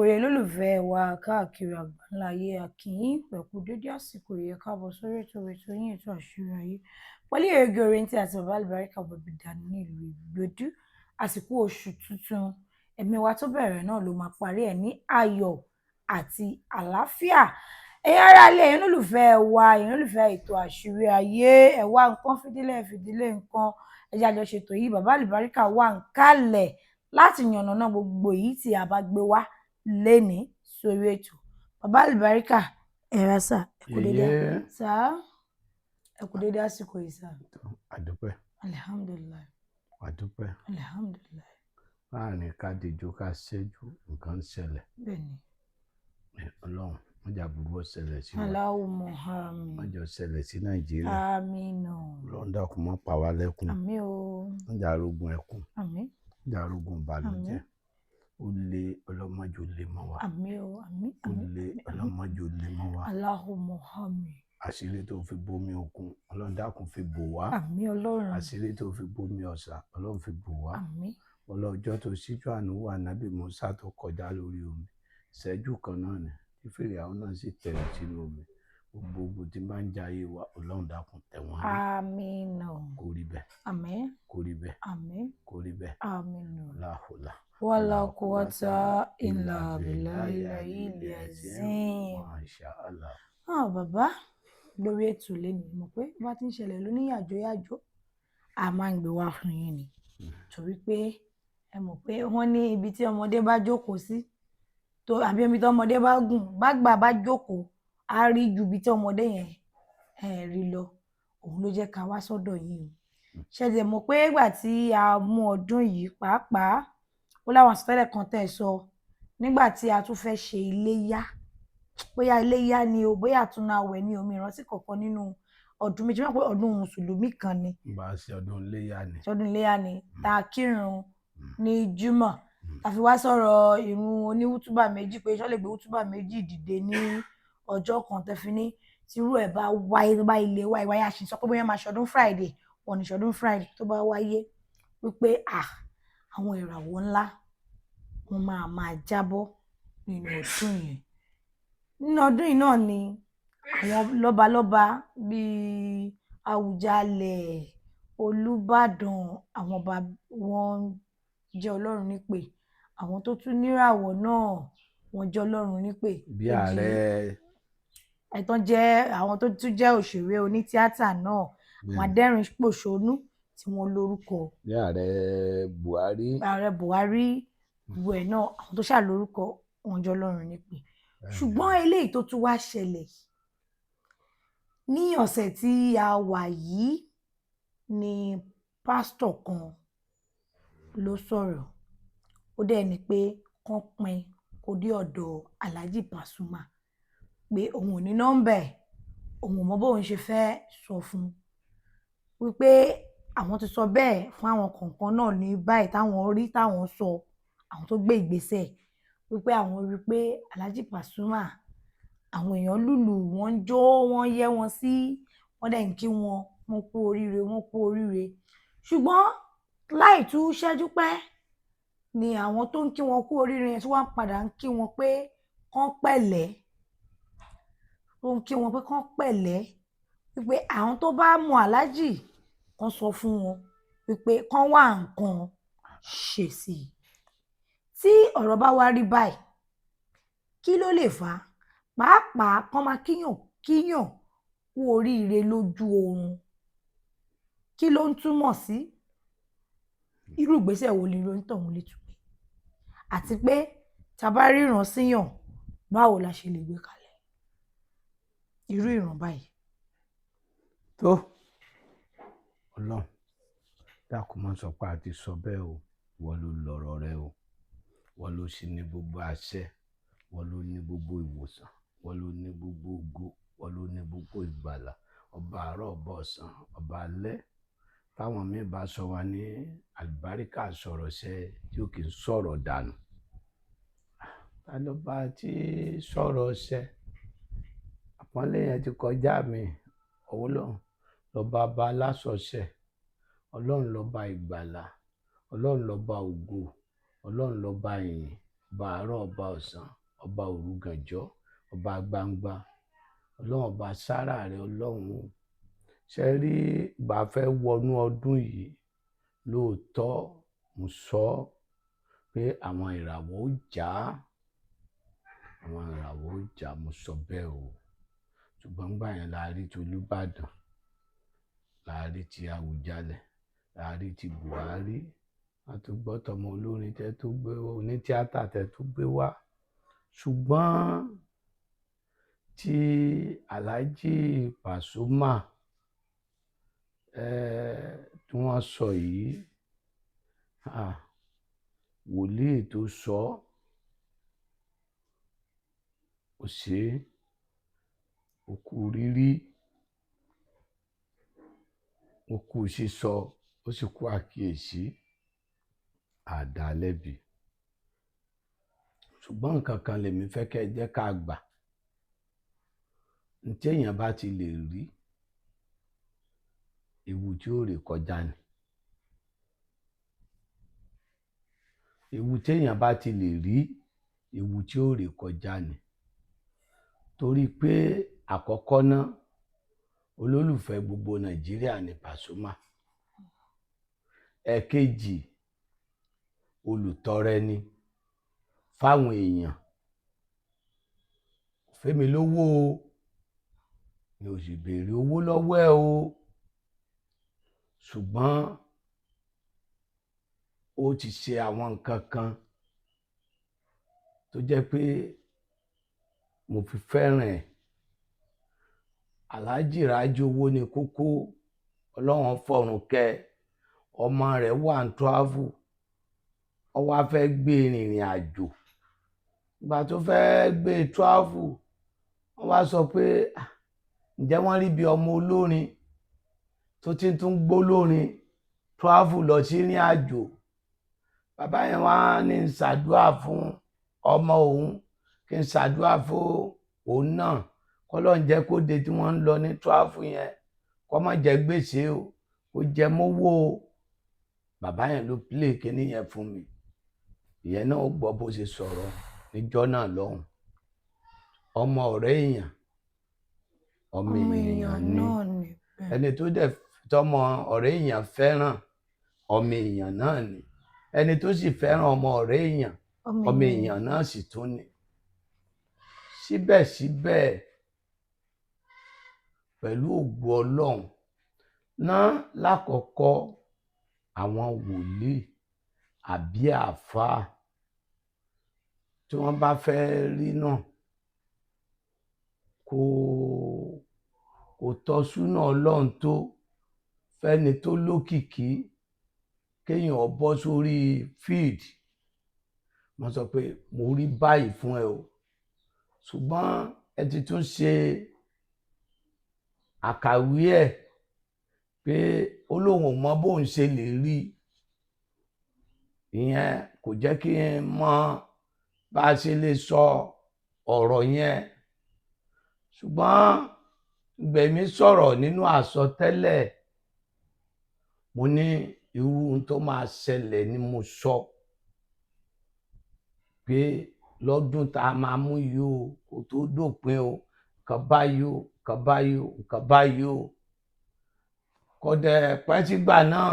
Yìí, olólùfẹ́ wa káàkiri àgbáńlá ayé, a kí yín pẹ̀kú dédé àsìkò yìí. Ẹ káàbọ̀ sórí ètò yín, ètò Àṣírí Ayé, pẹ̀lú Èrègè Òrèǹtì àti bàbá àlùbáríkà Bọ̀bí Dànù ní ìlú Ìgbòdú. Àsìkò oṣù tuntun, ẹ̀mí wa tó bẹ̀rẹ̀ náà ló máa parí ẹ̀ ní ayọ̀ àti àlàáfíà. Ẹ̀yin ará ilé, ẹ̀yin olólùfẹ́ wa, ẹ̀yin olólùfẹ́ ètò Àṣírí Ayé, ẹ wá nǹkan fìdílé fìdílé nǹkan, ẹ jẹ́ àjọ ṣètò yìí. Bàbá àlùbáríkà wà ń kálẹ̀ láti yànnàná gbogbo èyí tí a bá gbé wá lénìí sórí ètò. Bàbá àlùbáríkà, ẹ ra sà, ẹ kú dédé sà, ẹ kú dédé àsìkò yìí sà. Àdúpẹ́. Alihamudulilayi. Àdúpẹ́. Alihamudulilayi. Láàrin ká dijú ká ṣẹ́jú, nǹkan ń ṣẹlẹ̀. Bẹ́ẹ̀ni. Ọlọ́run má jẹ́ aburú ó ṣẹlẹ̀ sí wa. Allahumma àmín. Má jẹ́ ó ṣẹlẹ̀ sí Nàìjíríà. Àmín. Ọlọ́run dákun, má pa wá lẹ́kún. Àmín o. Má jẹ́ arógun ẹkún. Àmín. Má jẹ́ arógun ìbànújẹ́. Ó lé ọlọ́mọdé ó lé mọ́ wa. Àmín o, àmín. Ó Àmín. lé ọlọ́mọdé ó lé mọ́ wa. Allahumma àmín. Àṣírí tó fi bomi òkun, Ọlọ́run dákun fi bò wá. Àmín Ọlọ́run. Àṣírí tó fi bomi ọ̀sà, Ọlọ́run fi bò wá. Àmín. Ọlọ́jọ́ tó ṣíjú àánú wà nábì Mùsá tó kọjá lórí omi, ìṣẹ́jú kan náà ni tí Fíráúnà náà sì tẹ̀lé sínú omi. Gbogbo ogun tí máa ń jayé wa, Ọlọ́run dákun tẹ̀ wọ́n rí. Àmín. Kó rí bẹ́ẹ̀. Àmín. Kó rí bẹ́ẹ̀. Àmín. Kó rí bẹ́ẹ̀. Àmín. Láhùlà. Wala quwwata illa billahi al-aliyyil azim. Masha Allah. Ah, bàbá, lórí ètò lẹ́nu, mọ̀ pé bá ti ń ṣẹlẹ̀ lóníyàjóyàjó, a máa ń gbé wá fún yín ni, torí pé ẹ mọ̀ pé wọ́n ní ibi tí ọmọdé bá jókòó sí tó àbí ibi tí ọmọdé bá gùn, bá gbà bá jókòó, á rí ju ibi tí ọmọdé yẹn ẹ rí lọ. Òun ló jẹ́ ká wá sọ́dọ̀ yín o. Ṣẹ̀dẹ̀ mọ̀ pé ìgbà tí a mú ọdún yìí pàápàá, ó láwọn àsọtẹ́lẹ̀ kan tẹ́ ẹ sọ nígbà tí a tún fẹ́ ṣe iléyá, bóyá iléyá ni o, bóyá àtúnú àwẹ̀ ni o, mi ìrántí kọ̀ọ̀kan nínú ọdún méjì mọ̀ pé ọdún mùsùlùmí kan ni. Bá a ṣe ọdún iléyá ni. Ṣọdún iléyá ni tá a kírun ní júmọ̀, tá a fi wá sọ̀rọ̀ ìrun oníwútúbà méjì, pé ṣọ́ lè gbé wútúbà méjì dìde ní ọjọ́ kan, tẹ́ fi ní tírú ẹ̀ bá wáyé, tó bá ilé wáyé wáyé, àṣì sọ pé bóyá máa ṣọdún Friday, wọn ní ṣọdún Friday tó bá wáyé, wípé àwọn ìràwọ̀ ńlá wọn máa máa jábọ́ nínú ọdún yẹn. Nínú ọdún yìí náà ni àwọn lọ́balọ́ba bíi Àwùjalẹ̀, Olúbàdàn, àwọn ọba wọn jẹ́ Ọlọ́run nípè, àwọn tó tún níràwọ̀ náà wọ́n jẹ́ Ọlọ́run nípè. Bí ààrẹ. Ẹ̀tàn jẹ́ àwọn tó tún jẹ́ òṣèré onítíátà náà, àwọn adẹ́rìn-pòṣónú tí wọ́n lórúkọ. Bí ààrẹ Buhari. Ààrẹ Buhari, gbogbo ẹ̀ náà, àwọn tó ṣà lórúkọ, wọ́n jẹ́ Ọlọ́run nípè. Ṣùgbọ́n eléyìí tó tún wá ṣẹlẹ̀ ní ọ̀sẹ̀ tí a wà yìí ni pásítọ̀ kan ló sọ̀rọ̀, ó dẹ̀ ní pé kán pín kó dé ọ̀dọ̀ Alhaji Pasuma, pé òun ò ní nọ́mbà ẹ̀, òun ò mọ bóun ṣe fẹ́ sọ fún un, wípé àwọn ti sọ bẹ́ẹ̀ fún àwọn kọ̀ọ̀kan náà ní báyìí táwọn rí, táwọn sọ, àwọn tó gbé ìgbésẹ̀, wípé àwọn rí i pé Alhaji Pasuma, àwọn èèyàn lùlù, wọ́n ń jó, wọ́n yẹ́ wọn sí, wọ́n dẹ̀ ń kí wọn, wọ́n kú oríire, wọ́n kú oríire. Ṣùgbọ́n láì tún ṣẹ́jú pẹ́ ni àwọn tó ń kí wọn kú oríire yẹn tí wọ́n padà ń kí wọn pé kán pẹ̀lẹ́, tó ń kí wọn pé kán pẹ̀lẹ́, wípé àwọn tó bá mọ Alhaji kán sọ fún wọn wípé kán wá nǹkan ṣe sí i. Tí ọ̀rọ̀ bá wá rí báyìí, kí ló lè fà á? Pàápàá kán máa kíyàn kíyàn kú oríire lójú oorun, kí ló ń túmọ̀ sí? Irú ìgbésẹ̀ wo ni onítọ̀hún lè tún gbé? Àti pé tá a bá ríran síyàn, báwo la ṣe lè gbé kalẹ̀ irú ìran báyìí? Tó, Ọlọ́run dákun má sọ pé a ti sọ bẹ́ẹ̀ o. Wọ́n ló lọ́rọ̀ rẹ o, wọ́n ló sì ní gbogbo àṣẹ, wọ́n ló ní gbogbo ìwòsàn, wọ́n ló ní gbogbo ògo, wọ́n ló ní gbogbo ìgbàlà, ọba àárọ̀, ọba ọ̀sán, ọba alẹ́. Táwọn míì bá sọ wa ní àlùbáríkà sọ̀rọ̀ ṣẹ tí ó kì í sọ̀rọ̀ dànù, ta ló bá ti sọ̀rọ̀ ṣẹ? Àpọ́nlé yẹn ti kọjá mi. Òun lọ́ba bá aláṣọṣẹ, Ọlọ́run lọ́ba ìgbàlà, Ọlọ́run lọ́ba ògo, Ọlọ́run lọ́ba ìyìn, ọba àárọ̀, ọba ọ̀sán. Ọba òrugànjọ́, ọba gbangba, Ọlọ́run ọba sára rẹ, Ọlọ́run o. Ṣe rí ìgbà fẹ́ wọnú ọdún yìí, lóòótọ́ mo sọ pé àwọn ìràwọ̀ ó já, àwọn ìràwọ̀ ó já, mo sọ bẹ́ẹ̀ o. Ṣùgbọ́n gbà yẹn la rí ti Olúbàdàn, la rí ti Àwùjalẹ̀, la rí ti Buhari, a tún gbọ́ tọmọ olórin tẹ́ tó gbé, onítíátà tẹ́ tó gbé wá. Ṣùgbọ́n tí Alhaji Pasuma tí wọ́n sọ yìí, wòlíì tó sọ ó ṣe é, ó kú rírí, ó kú sísọ, ó sì kú àkíyèsí, àdálẹ́bi. Ṣùgbọ́n nǹkan kan lèmi fẹ́ kẹ́ ẹ jẹ́ ká gbà. Ní tí èèyàn bá ti lè rí, ewu tí ó rè kọjá ni. Ewu tí èèyàn bá ti lè rí, ewu tí ó rè kọjá ni. Torí pé àkọ́kọ́ náà, olólùfẹ́ gbogbo Nàìjíríà ni Pasuma. Ẹ̀kejì, olùtọrẹ ni fáwọn èèyàn. Fẹ́mi lówó o, mi ò sì béèrè owó lọ́wọ́ ẹ o. Ṣùgbọ́n ó ti ṣe àwọn nǹkan kan tó jẹ́ pé mo fi fẹ́ràn ẹ̀. Alhaji Raji owó ni kókó, Ọlọ́run fọ̀run kẹ́, ọmọ rẹ̀ wà ní travel, ó wá fẹ́ gbé rìnrìn àjò. Ìgbà tó fẹ́ gbé travel, wọ́n wá sọ pé, ǹjẹ́ wọ́n rí bí ọmọ olórin tó ti tún gbólórin travel lọ sí ìrìn àjò. Bàbá yẹn wá ní ń ṣàdúrà fún ọmọ òun, kí n ṣàdúrà fún òun náà, k'Ọlọ́run jẹ́ kó de tí wọ́n ń lọ ní travel yẹn, kó má jẹ gbèsè o, kó jẹ mówó o. Bàbá yẹn ló play kíní yẹn fún mi. Ìyẹn náà ó gbọ́ bó ṣe sọ̀rọ̀ níjọ́ náà lọ́hùn. Ọmọ ọ̀rẹ́ èèyàn, ọmọ èèyàn ni. Ẹni tó dẹ̀ tọmọ ọ̀rẹ́ èèyàn fẹ́ràn, ọmọ èèyàn náà ni. Ẹni tó sì fẹ́ràn ọmọ ọ̀rẹ́ èèyàn, ọmọ èèyàn náà sì tún ni. Síbẹ̀síbẹ̀, pẹ̀lú ògo Ọlọ́run náà, lákọ̀ọ́kọ́ àwọn wòlíì àbí àáfàá tí wọ́n bá fẹ́ rí náà, kò tọ́ súnà Ọlọ́run tó fẹ́ni tó lókìkí kéèyàn bọ́ sórí feed. Wọ́n sọ pé mo rí báyìí fún ẹ o, ṣùgbọ́n ẹ ti tún ṣe àkàwé ẹ̀ pé ó lóun ò mọ bóun ṣe lè rí. Ìyẹn kò jẹ́ kí n mọ bá a ṣe lè sọ ọ̀rọ̀ yẹn. Ṣùgbọ́n gbẹ̀mí sọ̀rọ̀ nínú àsọtẹ́lẹ̀, mo ní irú ohun tó máa ṣẹlẹ̀ ni mo sọ pé lọ́dún tá a máa mú yìí o, kó tó dópin o, nǹkan báyìí o, nǹkan báyìí o, nǹkan báyìí o. Kò dẹ̀ pẹ́ sígbà náà,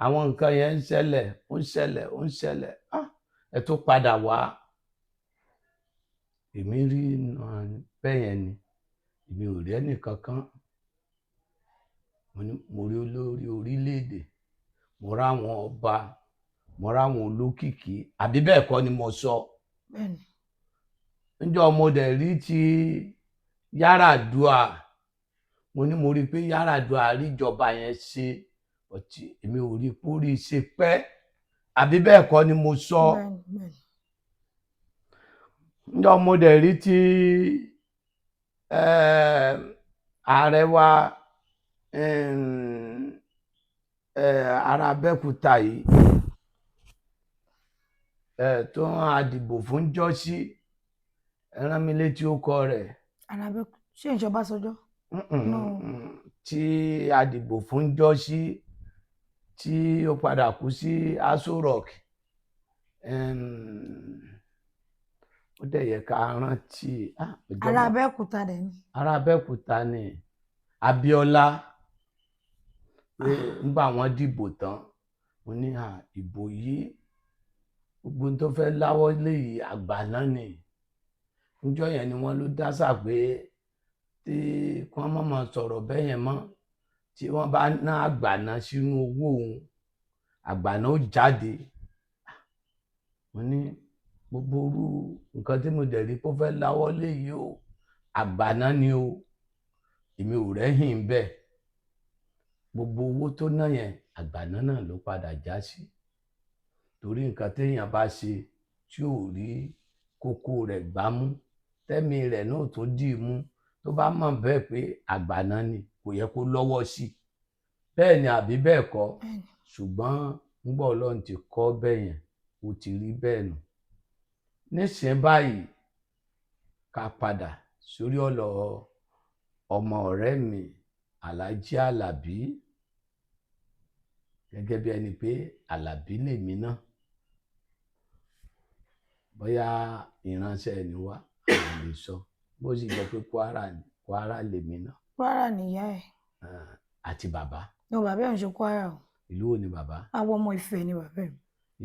àwọn nǹkan yẹn ń ṣẹlẹ̀, ó ń ṣẹlẹ̀, ó ń ṣẹlẹ̀. Ẹ tó padà wá. Èmi rí bẹ́ẹ̀ yẹn ni, èmi ò rí ẹnì kankan. Mo ní mo rí olórí orílẹ̀-èdè, mo ráwọn ọba, mo ráwọn olókìkí, àbí bẹ́ẹ̀ kọ́ ni mo sọ. Níjọ́ mo dẹ̀ rí ti Yar'Adua, mo ní mo rí pé Yar'Adua rí ìjọba yẹn ṣe, ọtí èmi ò rí pórí ṣe pẹ́, àbí bẹ́ẹ̀ kọ́ ni mo sọ. Níjọ́ mo dẹ̀ rí ti ààrẹ wa ará Abẹ́òkúta yìí tó ń àdìbò fún jọ́sí, ẹ rán mi létí ó kọ rẹ̀. Ará Abẹ́òkúta, ṣé ìjọba sọjọ́? Tí àdìbò fún jọ́sí tí ó padà kú sí Aso Rock. Ó dẹ̀ yẹ ká rántí ọjọ́ Ará Abẹ́òkúta dẹ̀ ni. Ará Abẹ́òkúta ni Abíọ́lá, pé nígbà wọ́n dìbò tán, mo ní ìbò yìí, gbogbo ohun tó fẹ́ láwọ́ léyìí, àgbà náà ni. Níjọ́ yẹn ni wọ́n ló dásà pé tí kí wọ́n má máa sọ̀rọ̀ bẹ́ẹ̀ yẹn mọ́, tí wọ́n bá ná àgbàná sínú owó òun, àgbàná ó jáde. Mo ní gbogbo irú nǹkan tí mo dẹ̀ rí pé ó fẹ́ láwọ́ léyìí o, àgbàná ni o, èmi ò rẹ́hìn bẹ́ẹ̀. Gbogbo owó tó ná yẹn, àgbàná náà ló padà já sí, torí nǹkan téèyàn bá ṣe tí ò rí kókó rẹ̀ gbámú, tẹ́mi rẹ̀ náà tó dì í mú, tó bá mọ̀ bẹ́ẹ̀ pé àgbàná ni, kò yẹ kó lọ́wọ́ sí i. Bẹ́ẹ̀ ni àbí bẹ́ẹ̀ kọ́? Bẹ́ẹ̀ ni. Ṣùgbọ́n ńgbà Ọlọ́run ti kọ́ bẹ́ẹ̀ yẹn, ó ti rí bẹ́ẹ̀ nù. Nísìnyí báyìí, ká padà sórí ọ̀rọ̀ ọmọ ọ̀rẹ́ mi, Alhaji Àlàbí. Gẹ́gẹ́ bí ẹni pé Àlàbí lèmi náà, bóyá ìránṣẹ́ ẹni wá, àwọn lè sọ bó sì jẹ́ pé Kwara ni, Kwara lèmi náà. Kwara nìyá ẹ̀. Àti bàbá. Ní bàbá ẹ̀ ń ṣe Kwara o. Ìlú wo ni bàbá? Àwọn ọmọ Ifẹ̀ ni bàbá ẹ̀.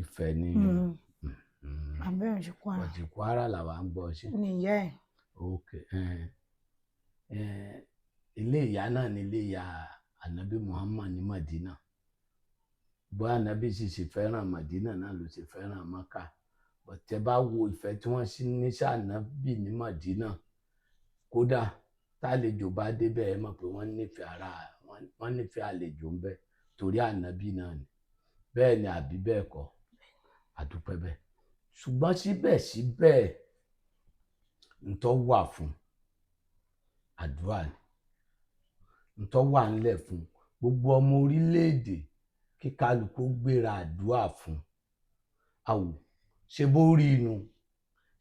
Ifẹ̀ ni. Bàbá ẹ̀ ń ṣe Kwara. Bọ̀dì Kwara làwa ń gbọ́ sí. Ní ìyá ẹ̀. Ok, ilé ìyá náà ni ilé ìyá Ànábì Muhammad ní Madina. Bó Ànábì sì ṣe fẹ́ràn Madina náà ló ṣe fẹ́ràn Maka. Bọ̀tẹ́ bá wo ìfẹ́ tí wọ́n sì ní sí Ànábì ní Madina, kódà tálejò bá débẹ̀, ẹ mọ̀ pé wọ́n nífẹ̀ẹ́ ara wọ́n, nífẹ̀ẹ́ àlejò ń bẹ torí Ànábì náà ni. Bẹ́ẹ̀ ni àbí bẹ́ẹ̀ kọ́? Àdúpẹ́ bẹ́ẹ̀. Ṣùgbọ́n síbẹ̀síbẹ̀, ntọ́ wà fún àdúrà ni, ntọ́ wà ńlẹ̀ fún gbogbo ọmọ orílẹ̀-èdè, kí kálukú gbéra àdúrà fún àwò ṣe bó rí inú.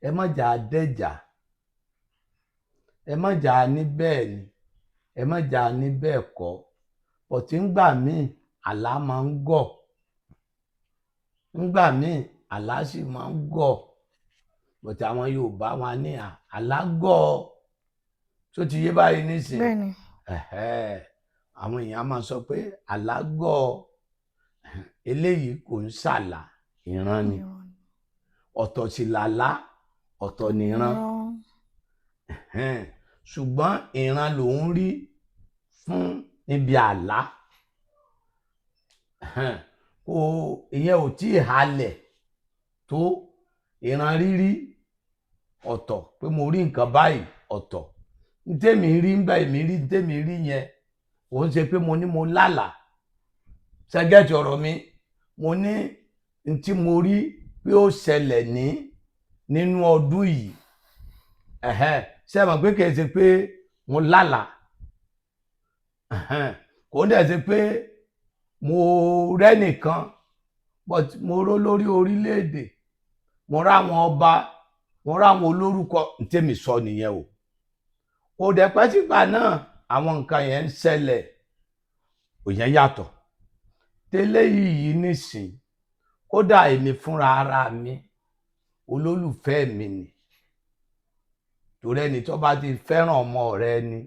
Ẹ má jà á dẹ́jà, ẹ má jà á ní bẹ́ẹ̀ ni, ẹ má jà á ní bẹ́ẹ̀ kọ́. Bọ̀tí ńgbà míì, àlá máa ń gọ̀, ńgbà míì àlá sì máa ń gọ̀. Bọ̀tí àwọn Yorùbá wọn ní àlá gọ̀, tó ti yé báyìí nísìnyí? Bẹ́ẹ̀ni. Ẹ̀hẹ́, àwọn èèyàn máa sọ pé àlá gọ̀. Eléyìí kò ń ṣàlà, ìran ni. Ọ̀tọ̀ sì làlá, ọ̀tọ̀ nìran. Ẹ̀hẹ́n, ṣùgbọ́n ìran lòún rí fún níbi àlá. Ẹ̀hẹ́n, kò ìyẹn ò tí ì halẹ̀ tó. Ìran rírí ọ̀tọ̀, pé mo rí nǹkan báyìí ọ̀tọ̀. Ntẹ́mi rí ń bá èmi rí, ntẹ́mi rí yẹn kò ń ṣe pé mo ní mo lálàá. Ṣẹ́gẹ́tì ọ̀rọ̀ mi? Mo ní ntí mo rí pé ó ṣẹlẹ̀ ní nínú ọdún yìí. Ẹ̀hẹ́n, ṣé ẹ mọ̀ pé kì í ṣe pé mo lálàá? Ẹ̀hẹ́n, kò ń dẹ̀ ṣe pé mo rẹ́nìkan, but mo ró lórí orílẹ̀-èdè, mo ráwọn ọba, mo ráwọn olórúkọ. Ntẹ́mi sọ nìyẹn o. Kò dẹ̀ pẹ́ sígbà náà àwọn nǹkan yẹn ń ṣẹlẹ̀, òyìn yàtọ̀ tẹ́lẹ̀ yìí nísìn. Kódà èmi fúnra ara mi, olólùfẹ́ mi ni, torí ẹni tó bá ti fẹ́ràn ọmọ rẹ ni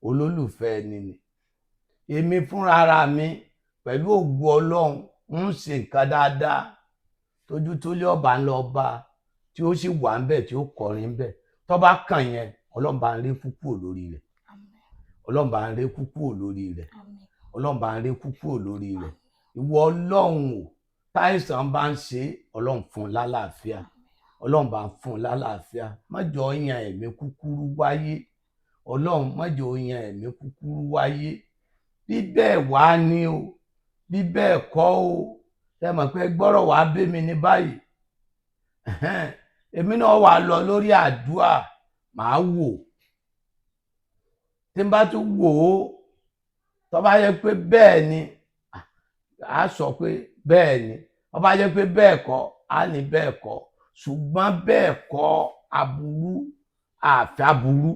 olólùfẹ́ ẹni ni. Èmi fúnra ara mi, pẹ̀lú ògo Ọlọ́run, ń ṣe nǹkan dáadáa tójú tó lé ọba ńlọ ọba tí ó sì wà ń bẹ̀, tí ó kọrin ń bẹ̀. Tó bá kàn yẹn, Ọlọ́run bá ń rí kúkú lórí rẹ̀. Ọlọ́run bá ń rí kúkú lórí rẹ̀. Ọlọ́run bá ń rí kúkú lórí rẹ̀. Ìwọ Ọlọ́run o, táìsàn bá ń ṣe, Ọlọ́run fún un lálàáfíà. Ọlọ́run bá ń fún un lálàáfíà. Má jọ̀ọ́ yan ẹ̀mí kúkúrú wáyé. Ọlọ́run, má jọ̀ọ́ yan ẹ̀mí kúkúrú wáyé. Bí bẹ́ẹ̀ wá ní o, bí bẹ́ẹ̀ kọ́ o, ṣe mọ̀ pé gbọ́rọ̀ wá bí mi ní báyìí, èmi náà wà lọ lórí àdúrà, màá wò. Tí n bá tún wò ó, tó bá yẹ pé bẹ́ẹ̀ ni, á sọ pé bẹ́ẹ̀ ni. Tó bá yẹ pé bẹ́ẹ̀ kọ́, á ní bẹ́ẹ̀ kọ́. Ṣùgbọ́n bẹ́ẹ̀ kọ́, aburú àfẹ́ aburú,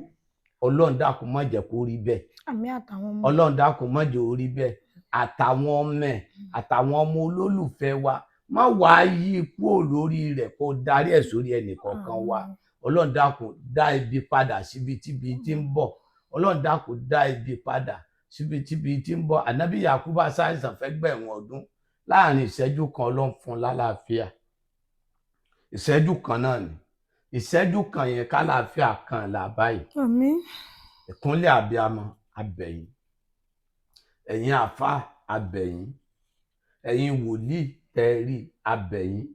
Ọlọ́run dákun má jẹ́ kó rí bẹ́ẹ̀. Àmín, àtàwọn ọmọ. Ọlọ́run dákun má jẹ́ ó rí bẹ́ẹ̀, àtàwọn ọmọ ẹ̀, àtàwọn ọmọ olólùfẹ́ wa. Má wàá yí kúrò lórí rẹ̀, kó darí ẹ̀ sórí ẹnì kọ̀ọ̀kan wa. Ọlọ́run dákun dá ibi padà síbi tíbi tí ń bọ̀. Ọlọ́run dákun dá ibi padà síbi tíbi tí ń bọ̀. Ànábì Yakuba ṣàìsàn fẹ́ gbẹ̀wọ̀n ọdún, láàrin ìṣẹ́jú kan Ọlọ́run fún un lálàáfíà. Ìṣẹ́jú kan náà ni, ìṣẹ́jú kan yẹn kálàáfíà kan là báyìí. Àmín. Ìkúnlẹ̀ abiyamọ abẹ̀yìn, ẹ̀yin àfa abẹ̀yìn, ẹ̀yin wòlíì tẹ̀rí abẹ̀yìn,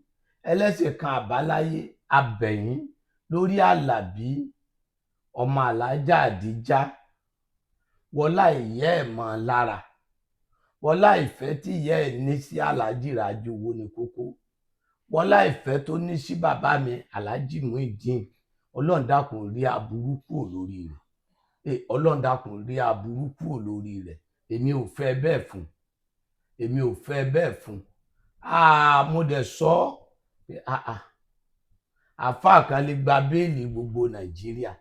ẹlẹ́sìn kan àbáláyé abẹ̀yìn, lórí Àlàbí ọmọ Alájà Àdíjá, wọlá ìyá ẹ̀ mọ́ lára, wọlá ìfẹ́ tí ìyá ẹ̀ ní sí Aláàjì Rájí Owó ní kókó, wọlá ìfẹ́ tó ní sí bàbá mi Aláàjì Muyideen, Ọlọ́run dákun rí aburú kúrò lórí rẹ̀. Ọlọ́run dákun rí aburú kúrò lórí rẹ̀. Èmi ò fẹ́ bẹ́ẹ̀ fún, èmi ò fẹ́ bẹ́ẹ̀ fún. Mo dẹ̀ sọ pé àáfàá kan lè gba béèlì gbogbo Nàìjíríà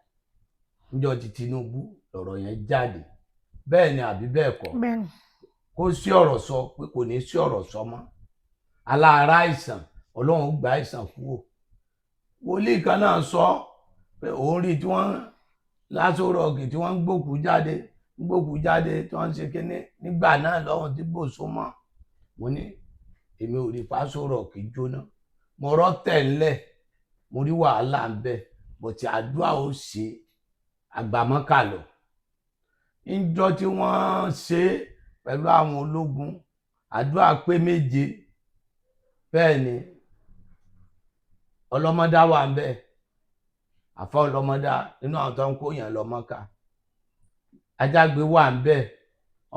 níjọ́ ti Tinubu lọ̀rọ̀ yẹn jáde. Bẹ́ẹ̀ ni àbí bẹ́ẹ̀ kọ́? Bẹ́ẹ̀ni. Kó sí ọ̀rọ̀ sọ pé kò ní sí ọ̀rọ̀ sọ mọ́. Alára àìsàn, Ọlọ́run gba àìsàn kúrò. Wòlíì kan náà sọ pé òun rí tí wọ́n lásò rọ̀gì tí wọ́n ń gbókù jáde, ń gbókù jáde, tí wọ́n ń ṣe kínní nígbà náà lọ́hùn tí bò so mọ́. Mo ní èmi ò rí pásó rọ̀kì jóná, mo rọ́ tẹ̀lẹ̀, mo rí wàhálà ń bẹ, bọ̀tí àdúrà ó ṣe àgbàmọ́kà lọ. Níjọ́ tí wọ́n ṣe pẹ̀lú àwọn ológun, àdúrà pé 7. Bẹ́ẹ̀ ni ọlọ́mọdá wà ń bẹ, àfa ọlọ́mọdá nínú àwọn tó ń kó yàn lọ́mọ́ká. Ajágbe wà ń bẹ,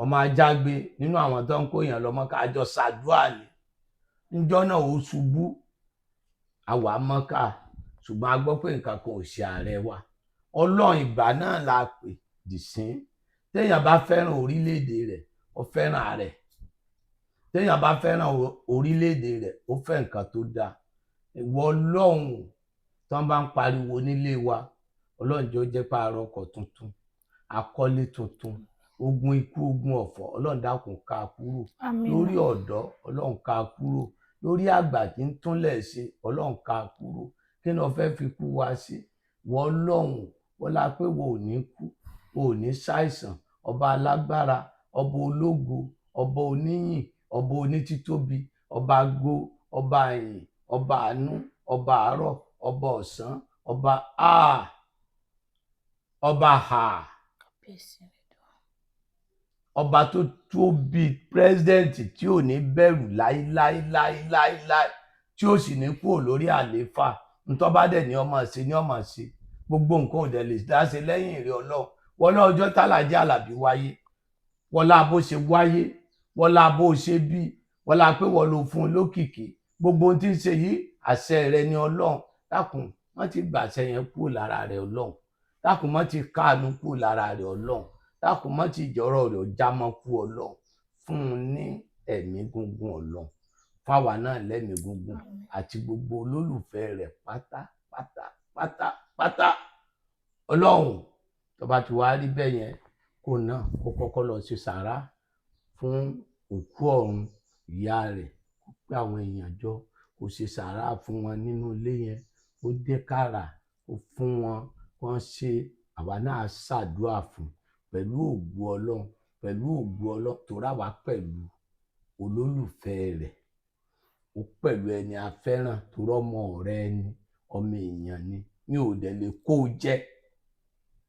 ọmọ Ajágbe nínú àwọn tó ń kó yàn lọ́mọ́ká. Àjọ ṣàdúrà ni níjọ́ náà ó ṣubú, àwa mọ́ká, ṣùgbọ́n a gbọ́ pé nǹkan kan ò ṣe ààrẹ wa. Ọlọ́run ìgbà náà la pè dìsín. Téèyàn bá fẹ́ràn orílẹ̀-èdè rẹ̀, ó fẹ́ràn ààrẹ. Téèyàn bá fẹ́ràn orílẹ̀-èdè rẹ̀, ó fẹ́ nǹkan tó dáa. Ìwọ Ọlọ́run tí wọ́n bá ń pariwo nílé wa, Ọlọ́run jọ̀ọ́ jẹ́ pé a rọkọ̀ tuntun, akọ́lé tuntun, ogun ikú, ogun ọ̀fọ̀, Ọlọ́run dákun ká kúrò. Lórí ọ̀dọ́, Ọlọ́run ká kúrò. Lórí àgbà tí ń túnlẹ̀ ṣe, Ọlọ́run ká kúrò. Kí ni o fẹ́ fi kú wa sí? Wọ Ọlọ́run, wọ́n la pé wo ò ní kú, wo ò ní ṣàìsàn. Ọba alágbára, ọba ológo, ọba oníyìn, ọba onítìtóbi, ọba ago, ọba àyìn, ọba àánú, ọba àárọ̀, ọba ọ̀sán, ọba a, ọba ha, ọba tó tóbi, pírẹsidẹ́ǹtì tí ò ní bẹ̀rù láíláíláíláí, tí ó sì ní kúrò lórí àlééfà. Ntọ́ bá dẹ̀ ní ọmọ ṣe ní ọmọ ṣe, gbogbo nǹkan ò dẹ̀ lè dá ṣe lẹ́yìn ìrẹ́ Ọlọ́run. Wọlé ọjọ́ tálàjẹ́ Àlàbí wáyé, wọlá bó ṣe wáyé, wọlá bó ṣe bí, wọlá pé wọ́n ló fún un lókìkí. Gbogbo ohun tí ń ṣe yìí, àṣẹ rẹ ni Ọlọ́run. Dákun má ti gbàṣẹ yẹn kúrò lára rẹ Ọlọ́run. Dákun má ti káàánú kúrò lára rẹ Ọlọ́run. Dákun má ti jọ̀rọ̀ rẹ jámọ́ kú Ọlọ́run. Fún un ní ẹ̀mí gúngún Ọlọ́run, fáwa náà lẹ́mí gúngún àti gbogbo olólùfẹ́ rẹ̀ pátá pátá pátá pátá. Ọlọ́run tó bá ti wá rí bẹ́ẹ̀ yẹn, kó náà kó kọ́kọ́ lọ ṣe sàrá fún òkú ọ̀run ìyá rẹ̀, kó pé àwọn èèyàn jọ, kó ṣe sàrá fún wọn nínú ilé yẹn, ó dín kàrà, ó fún wọn, wọ́n ṣe. Àwa náà ṣàdúrà fún pẹ̀lú ògo Ọlọ́run, pẹ̀lú ògo Ọlọ́run, torí àwa pẹ̀lú olólùfẹ́ rẹ̀, ó pẹ̀lú ẹni a fẹ́ràn, torí ọmọ ọ̀rẹ́ ẹni, ọmọ èèyàn ni. Mi ò dẹ̀ lè kó o jẹ,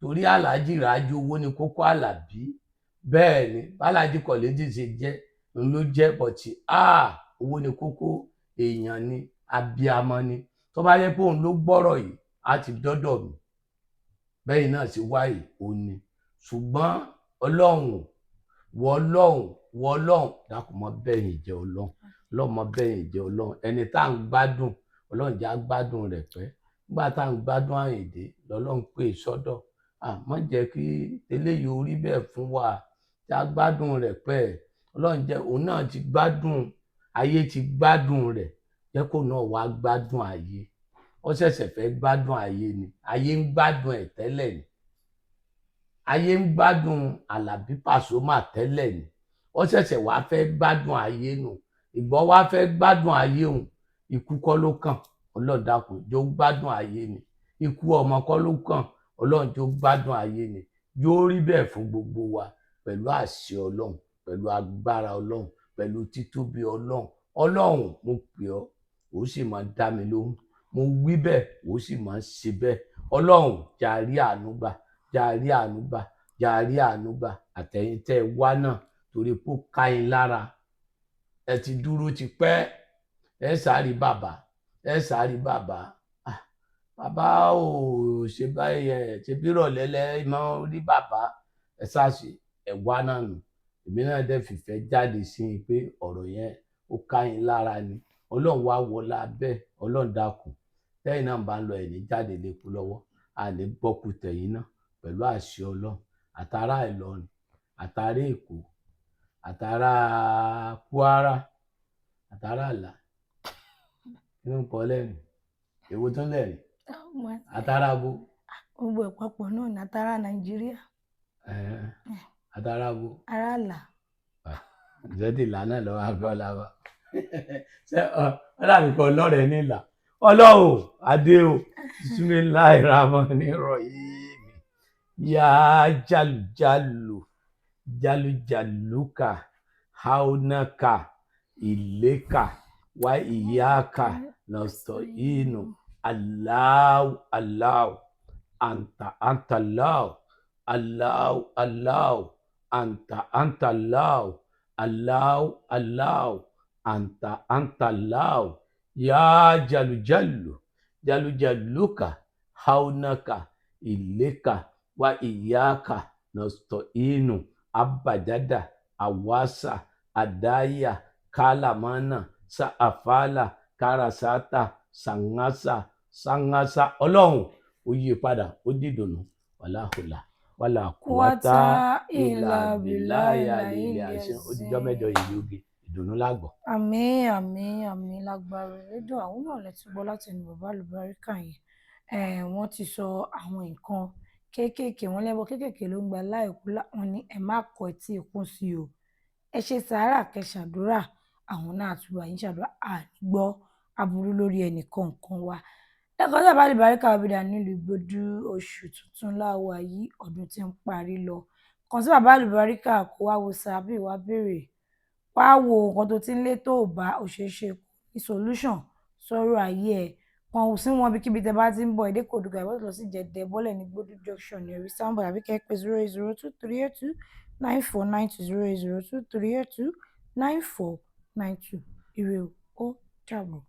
torí Aláàjì Rájí Owó ní kókó Àlàbí. Bẹ́ẹ̀ ni Bálájì Kọ̀lẹ́jì ṣe jẹ́ ń ló jẹ́, bọ̀tì owó ní kókó, èèyàn ni, abiamọ ni. Tó bá yẹ pé òun ló gbọ́rọ̀ yìí, á ti dọ́dọ̀ mi. Bẹ́ẹ̀ náà sì wáyé òun ni. Ṣùgbọ́n Ọlọ́run, wọ Ọlọ́run, wọ Ọlọ́run dákun mọ́ bẹ́yìn jẹ́ Ọlọ́run, Ọlọ́run mọ́ bẹ́yìn jẹ́ Ọlọ́run. Ẹni tá à ń gbádùn, Ọlọ́run jẹ́ á gbádùn rẹ̀ pẹ́. Nígbà tá à ń gbádùn Àyìndé lọ́lọ́run pè é sọ́dọ̀. Má jẹ́ kí eléyìí orí bẹ́ẹ̀ fún wa, jẹ́ á gbádùn rẹ̀ pẹ́. Ọlọ́run jẹ́ òun náà ti gbádùn ayé, ti gbádùn rẹ̀, jẹ́ kó náà wá gbádùn ayé. Ó ṣẹ̀ṣẹ̀ fẹ́ gbádùn ayé ni, ayé ń gbádùn ẹ̀ tẹ́lẹ̀ ni, ayé ń gbádùn Àlàbí Pasuma tẹ́lẹ̀ ni, ó ṣẹ̀ṣẹ̀ wá fẹ́ gbádùn ayé nù. Ìgbọ́ wá fẹ́ gbádùn ayé òun, ikú kọ́ ló kàn. Ọlọ́run dákun jẹ́ ó gbádùn ayé ni. Ikú ọmọ kọ́ ló kàn, Ọlọ́run tó gbádùn ayé ni. Yóò rí bẹ́ẹ̀ fún gbogbo wa pẹ̀lú àṣẹ Ọlọ́run, pẹ̀lú agbára Ọlọ́run, pẹ̀lú títóbi Ọlọ́run. Ọlọ́run, mo pè ọ́, ó sì máa dá mi lóhùn. Mo wí bẹ́ẹ̀, ó sì máa ṣe bẹ́ẹ̀. Ọlọ́run, jàrí àánú gbà, jàrí àánú gbà, jàrí àánú gbà. Àtẹ̀yìn tẹ́ ẹ wá náà, torí pé ó ká yín lára, ẹ ti dúró ti pẹ́, ẹ sáré bàbá, ẹ sáré bàbá. Bàbá ò ṣe báyìí, ẹ ṣe bí ìrọ̀lẹ́ lẹ máa rí bàbá, ẹ ṣáàṣì ẹ wá náà nù. Èmi náà dẹ̀ fìfẹ́ jáde sí i pé ọ̀rọ̀ yẹn ó ká yín lára ni. Ọlọ́run wá wọlá bẹ́ẹ̀. Ọlọ́run dákun, tẹ́yìn náà bá ń lọ, ẹ̀ ní jáde lékú lọ́wọ́, a ní gbọ́kú tẹ̀yìn náà pẹ̀lú àṣẹ Ọlọ́run. Àtàrà Ìlọrin, àtàrà Èkó, àtàrà Kwara, àtàrà àlà, kí ló ń kọ́ lẹ́rìn? Èwo tún lẹ́rìn? Àtàrà bo? Gbogbo ẹ̀ papọ̀ náà ní àtàrà Nàìjíríà. Àtàrà bo? Ará àlà. Ìjọ́dì ìlànà lọ́wọ́ abọ́lá wa ṣé ọ dàbí kan ọlọ́rẹ̀ nílà. Ọlọ́run adé o, bisimilahi rahmani rahim, ya jalujalu jalujaluka haunaka ileka wa iyaka nasta'inu, Allahu Allahu anta anta Allahu Allahu Allahu anta anta Allahu Allahu Allahu anta anta Allahu, ya jalujalu jalujaluka haunaka ileka wa iyaka nasta'inu, abajada awasa adaya kalamana sa'afala karasata sangasa sangasa. Ọlọ́run, ó yí padà, ó dìdùnnú. Wàláhùlà wàlà kùwátà ìlà bìláyà ilé àṣẹ. Ó dijọ́ mẹ́jọ yìí, oge ìdùnnú lágbọ̀. Àmín, àmín, àmín, lágbára rédíò. Àwọn náà lẹ ti gbọ́ láti ẹnu bàbá àlùbáríkà yẹn. Wọ́n ti sọ àwọn nǹkan kéékèèké, wọ́n lẹ́bọ̀ kéékèèké ló ń gba láìkú. Wọn ní ẹ má kọ etí ikún sí o, ẹ ṣe sàárà kẹ́ ṣàdúrà, àwọn náà àtúbà yín ṣàdúrà. Àgbọ́ aburú lórí ẹnì kọ̀ọ̀kan wa. Lẹ́kọ̀ọ́ sábà àlùbáríkà òbídà nílùú Ìgbòdú, oṣù tuntun láwa yìí, ọdún tí ń parí lọ. Kàn sí bàbá àlùbáríkà kó wá wo sàbí, wá béèrè, wá wo nǹkan tó ti ń lé tó bá òṣèṣe ní solution sọ̀rọ̀ ayé ẹ̀. Kàn sí wọn bíkíbi tẹ́ bá ti ń bọ̀, èdè kò dùgbà ìbọn lọ sí Jẹ̀dẹ̀, bọ́lẹ̀ ní Gbódú junction ní orí sáńbọ̀, àbí kẹ́ pé 08023829492, 08023829492. Ire o, ó dàbọ̀.